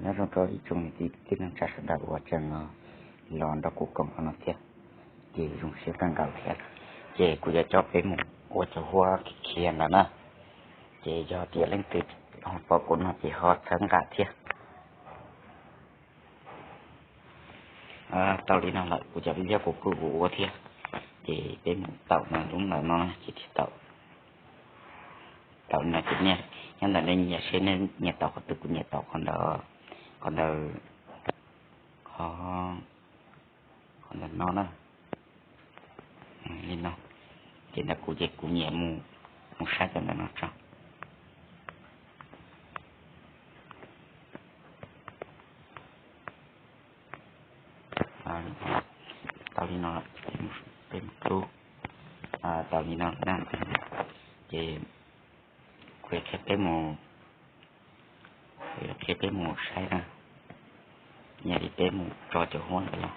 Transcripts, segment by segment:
Nyob zoo rau ib tsoom niam txiv kwv tij neej tsa sawv daws uas tseem los nrog kuv koom qhov no thiab, ces zoo siab kawg nkaus thiab. Ces kuv yuav coj peb mus ua cov huab khiav ntawd na. Ces yog tias leej twg ho pom kuv no ces ho txhawb nqa thiab. Tau li no lawm, kuv cov video kuv kuj ua thiab, ces peb mus taum no lub ntawm no ces thiaj taum. Taum no ces nej nyob ntawm nej nyiam seb nej nyiam taum qhov twg, kuv nyiam taum qhov ntawd, qhov ntawd, qhov, qhov ntawm no na. Li no, ces ntawm kuv ces kuv nyiam mus, mus saib cov ntawm no tso. Tau li no, peb mus rub, tau li no na, ces kuv yuav qhia peb mus, kuv yuav qhia peb mus saib na. Yam li peb mus tso cov huab ntawd los,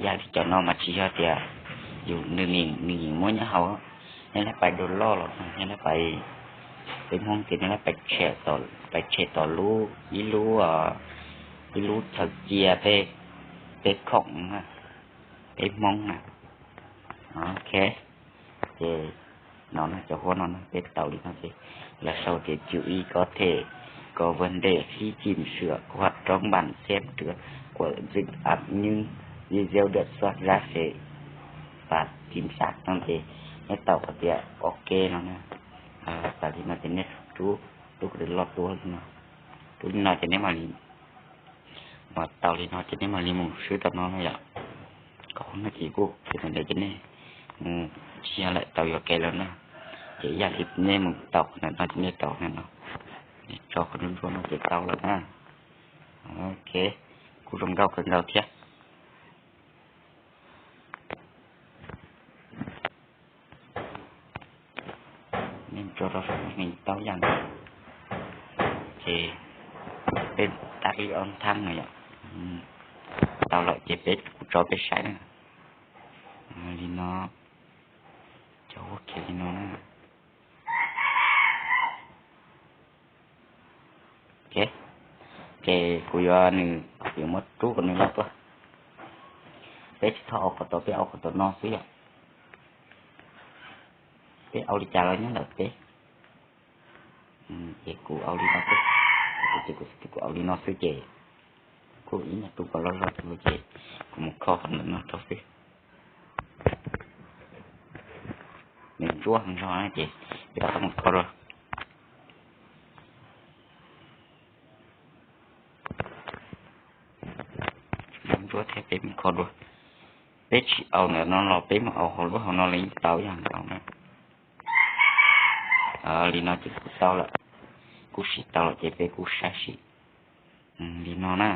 yam li cov no mas tsis yog tias yus nws, nws yeej muaj nyob hauv, nej laj pais dua loj los nej laj pais, peb Hmoob ces nej laj pais tshem, pais tshem tom lub, ib lub, ib lub chaw cia peb, peb khoom na, peb Hmoob na. Ok, ces no cov huab no peb taum li no ces lawv sau tias chú ý có thể có vấn đề khi chỉnh sửa hoặc đóng bản xem trước của dự án, những video được soát ra sẽ và chính xác no ces nej taum qhov tias ok no na. Taum li no ces nej rub, rub kom loj tuaj li no, rub li no ces nej mam li, tau li no ces nej mam li mus swb tau no na yom. Kom no ces kuj ces ntawd ces nej mus tsis yog lawm, tau yuam kev lawm na. Ces yam li nej mus taum qhov ntawm no ces nej taum qhov ntawm no, nej tso qhov ntsuab ntsuab no ces tau lawm na. Ok, kuj zoo nkauj kawg nkaus thiab. Nej tso rau saum no tau yam no, ces peb tag li ob thab no yom. Tau lawm ces peb kuv tso peb saib na. Li no, cov huab khiav li no na. Ces kuv yuav nws, kuv yuav muab rub kom nws loj tuaj. Peb tsis txhob au qhov tod, peb au qhov tom no xwb yom. Peb au li cas los nyob ntawm peb. Ces kuv au li no xwb, ces kuv, kuv au li no xwb ces kuv ib nyuag rub kom loj loj ces kuv mus kho qhov ntawm no rau xwb. Nws ntsuab heev zog ces peb rov qab mus kho dua. Ntsuab thiab peb mus kho dua. Peb tsis au ntawm no los peb mus au hauv lub hauv no los yeej tau yam nkaus na. Li no ces kuj tau lawm, kuj sim tau lawm ces peb kuj saib sim li no na.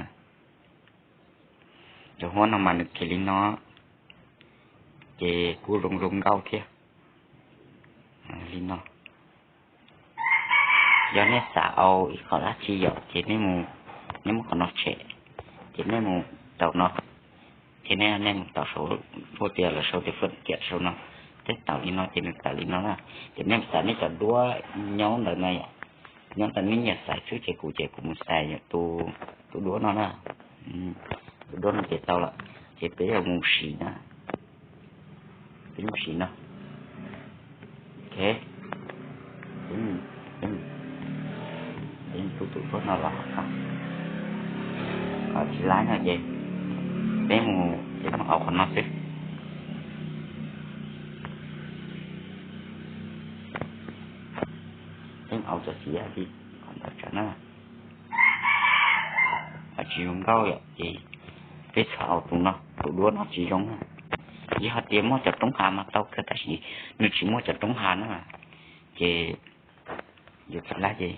Cov huab no mas nws khiav li no, ces kuj zoo zoo nkauj thiab. Li no, yog nej xav au ib qho dab tsi yom ces nej mus, nej muab qhov no tshem, ces nej mus taum no, ces nej, nej mus taum saum, puag tias lawv sau tias phần kiện saum no, tej taum li no ces nws tawm li no na. Ces nej xaiv nej cov duab nyob ntawd na yom, nyob ntawd nej nyiam xaiv xwb ces kuv, ces kuv mus xaiv tus duab no na. Tus duab no ces tau lawm, ces peb yuav mus siv na. Peb mus siv no. Ok, peb mus, peb mus rub tus duab no los tsis laib no ces peb mus, peb mus au qhov no xwb. Peb mus au cov xiav li qhov ntawd tsam na, tsis zoo nkauj yom, ces peb txhob au tus no, tus duab no tsis zoo na. Yog hais tias muaj cov roob hav mas tau kawg tab sis nws tsis muaj cov roob hav na, ces yuav tsis laib ces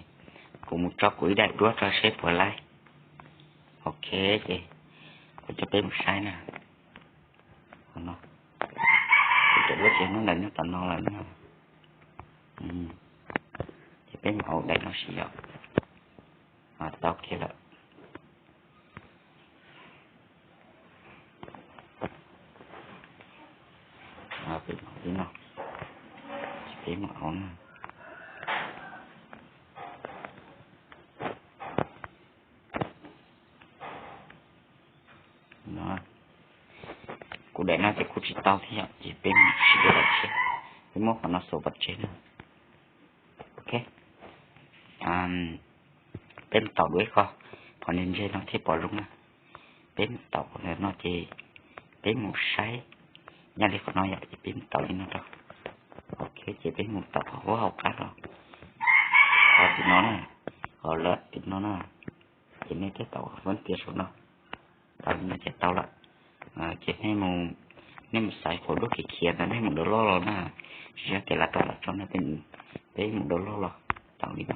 kuv mus tso kuv ib daim duab tso seb puas laib. Ok, ces kuv coj peb mus saib na. Qhov no, kuv cov duab tsev nyob ntawm nyob tom no lawm na. Ces peb mus au daim no sim yom. Tau kiag lawm. Peb mus au li no, ces peb mus au na. Daim no ces kuj tsis tau thiab yom, ces peb mus siv daim tshiab. Peb muab qhov no xuas pov tseg na. Ok, peb mus taus dua ib qho, qhov ntseg ntseg no thiaj pom zoo na. Peb mus taus qhov no ces peb mus saib, yam li qhov no yom, ces peb mus taus li no rau. Ok, ces peb mus taus qhov huab hauv qab rau, qhov tim no na, qhov lawm tim no na, ces nej thiaj tau fab tias saum no. Tau li no ces tau lawm. Ces nej mus, nej mus xaiv qhov duab khiav khiav ntawd nej mus download los na, tsis yog tias lawv tau los tso no, peb mus download los. Tau li no,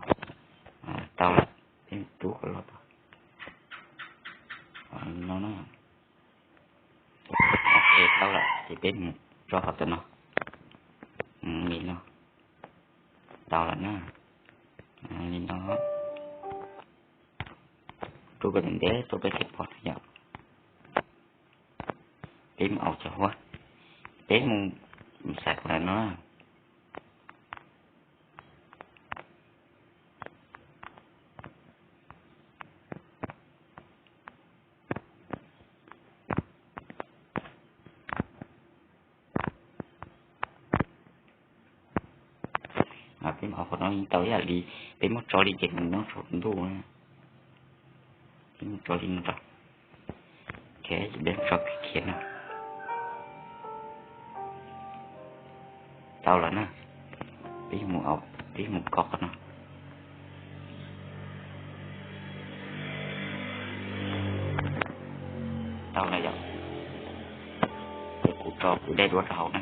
tau lawm, peb mus rub qhov los tau li no na. Ok, tau lawm ces peb mus tso qhov tom no li no. Tau lawm na, li no. Rub kom ntev ntev rau peb thiaj pom na yom. Peb mus aus cov huab, peb mus xaiv qhov no na. Peb mus aus qhov no yeej tau ib yam li, peb muab tso li ces nws nyob saum ntuj na. Peb mus tso li no rau, peb tso khiav no. Tau lawm na, peb mus, peb mus koj qhov no. Tau lawm yom, ces kuv tso kuv daim duab rau hauv na.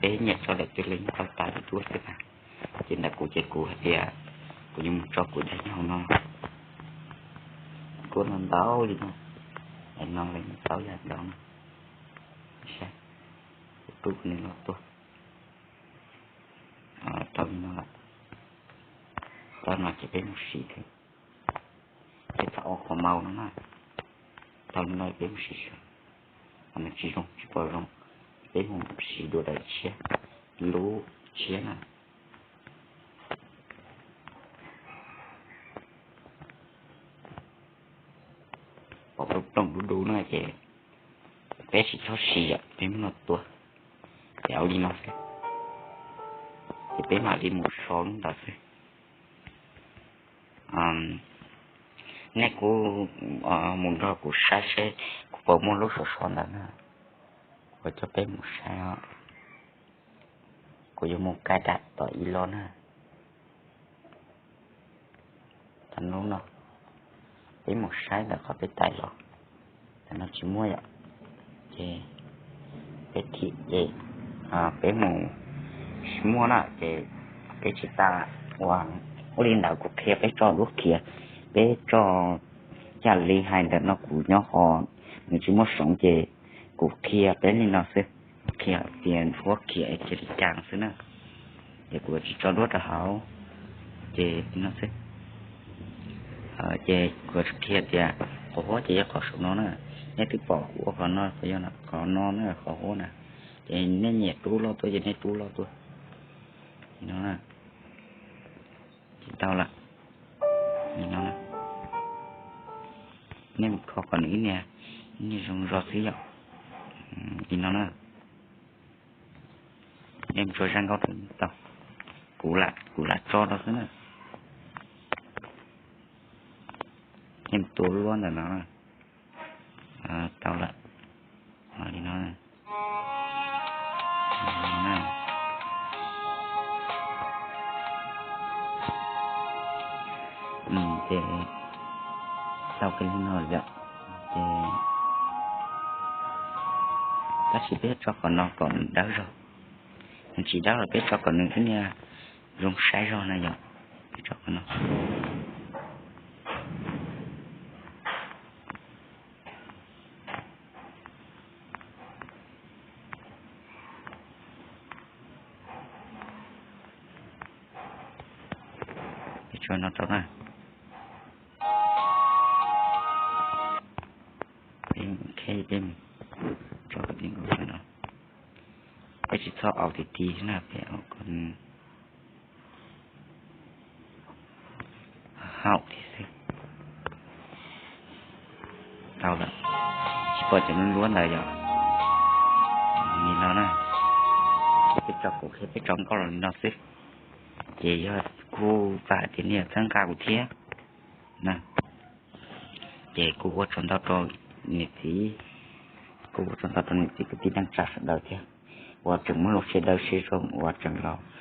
Peb nyiam tso daim twg los yeej tau tas li duab xwb na. Ces ntawm kuv ces kuv hais tias kuv yuav mus tso kuv daim nyob hauv no. Duab no ntau li no, daim no los tau yam ntau no. Saib, kuv rub nws los tuaj. Tau li no lawm, tau no ces peb mus siv thiab. Peb txhob ua qhov mau no na. Tau li no peb mus siv saib, qhov no tsis zoo tsis pom zoo, peb mus siv dua daim tshiab, lub tshiab na. Pom plooj plooj dub dub no ces peb tsis txhob siv yom, peb muab no tua, ces ua li no xwb, ces peb mam li mus so lub ntawd xwb. Nej kuj mus nrog kuv saib seb kuv puas muaj lub sov so ntawd na, kuv coj peb mus saib os. Kuv yuav mus cài đặt tom ib lo na. Thaum no peb mus saib ntawm qhov peb tais los, tam no tsis muaj yom, ces peb thim ces peb mus, tsis muaj na ces peb tsis tas ua, ua li ntawd kuv qhia peb tso duab khiav, peb tso yam li hais ntawm no kuv nyob qhov nws tsis muaj soov ces kuv qhia peb li no xwb, qhia tias duab khiav cia li cas xwb na. Ces kuv tsis tso duab rau hauv, ces li no xwb. Ces kuv qhia tias qhov huab ces yog qhov saum no na, nej twb pom kuv ua qhov no, qhov no na qhov huab na, ces nej nyiam rub loj tuaj ces nej rub loj tuaj. Li no na, ces tau lawm. Li no, nej mus kho kom nws ib niag, ib niag zoo zog xwb yom. Li no na, nej mus tso zaj nkauj rau tau, kuv lam, kuv lam tso rau xwb na. Nej mus tua luab ntawm no, tau lawm, li no. Ces tau kiag li no lawm, ces tab sis peb tso qhov no kom nws dawb zog, nws tsis dawb los peb tso kom nws ib niag zoo saib zog na yom. Peb tso qhov no. Peb tso no rau na. Peb, peb tso kom tib nkaus no. Peb tsis txhob aus ti ti na, peb aus kom haum tiag xwb. Tau lawm. Pom cov lub ntsiab ntawd yog li no na, peb tso kuv qhia peb tso nkauj los li no xwb. Ces yog kuv txawm hais tias nej yuav txhawb nqa kuv thiab na, ces kuv ua tsaug ntau rau niam txiv, kuv ua tsaug ntau rau niam txiv kwv tij neej tsa sawv daws thiab uas tseem muab lub sij hawm dawb siab zoo uas tseem los